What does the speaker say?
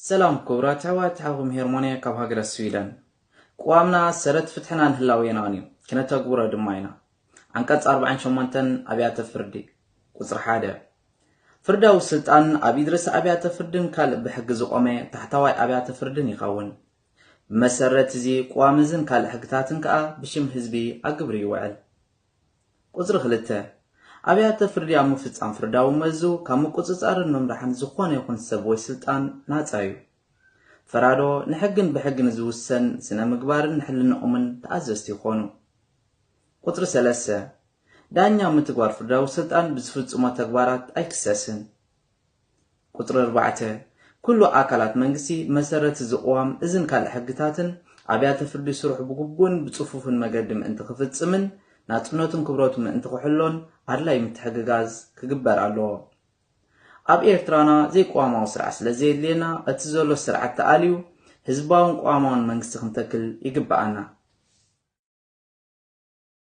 ሰላም ክቡራት ኣሕዋት፣ ሓኹም ሄርሞንየ ካብ ሃገረ ስዊደን። ቅዋምና ሰረት ፍትሕናን ህላዌናን እዩ፣ ክነተግብሮ ድማ ኢና። ዓንቀጽ ኣርባዓን ሸሞንተን ኣብያተ ፍርዲ። ቁጽሪ ሓደ፣ ፍርዳዊ ስልጣን ኣብ ኢድርስ ኣብያተ ፍርድን ካልእ ብሕጊ ዝቖመ ታሕታዋይ ኣብያተ ፍርድን ይኸውን። ብመሰረት እዚ ቅዋም እዝን ካልእ ሕግታትን ከኣ ብሽም ህዝቢ ኣብ ግብሪ ይውዕል። ቁጽሪ ክልተ፣ ኣብያተ ፍርዲ ኣብ ምፍጻም ፍርዳዊ መዙ ካብ ምቁጽጻርን ምምራሕን ዝኾነ ይኹን ሰብ ወይ ስልጣን ናጻ እዩ። ፈራዶ ንሕግን ብሕግን ዝውሰን ስነ ምግባርን ንሕልናኦምን ተኣዘዝቲ ይኾኑ። ቁጽሪ ሰለስተ፣ ዳኛ ምትግባር ፍርዳዊ ስልጣን ብዝፍጽሞ ተግባራት ኣይክሰስን። ቁጽሪ ኣርባዕተ፣ ኩሉ ኣካላት መንግስቲ መሰረት እዚ ቅዋም እዝን ካልእ ሕግታትን ኣብያተ ፍርዲ ስርሑ ብግቡእን ብጽፉፍን መገዲ ምእንቲ ክፍጽምን ናጽነቱን ክብረቱ ምእንቲ ክሕሎን ኣድላይ ምትሕግጋዝ ክግበር ኣለዎ። ኣብ ኤርትራና ዘይቅዋማዊ ስርዓት ስለ ዘየድልየና እቲ ዘሎ ስርዓት ተኣልዩ ህዝባውን ቅዋማውን መንግስቲ ክንተክል ይግብኣና።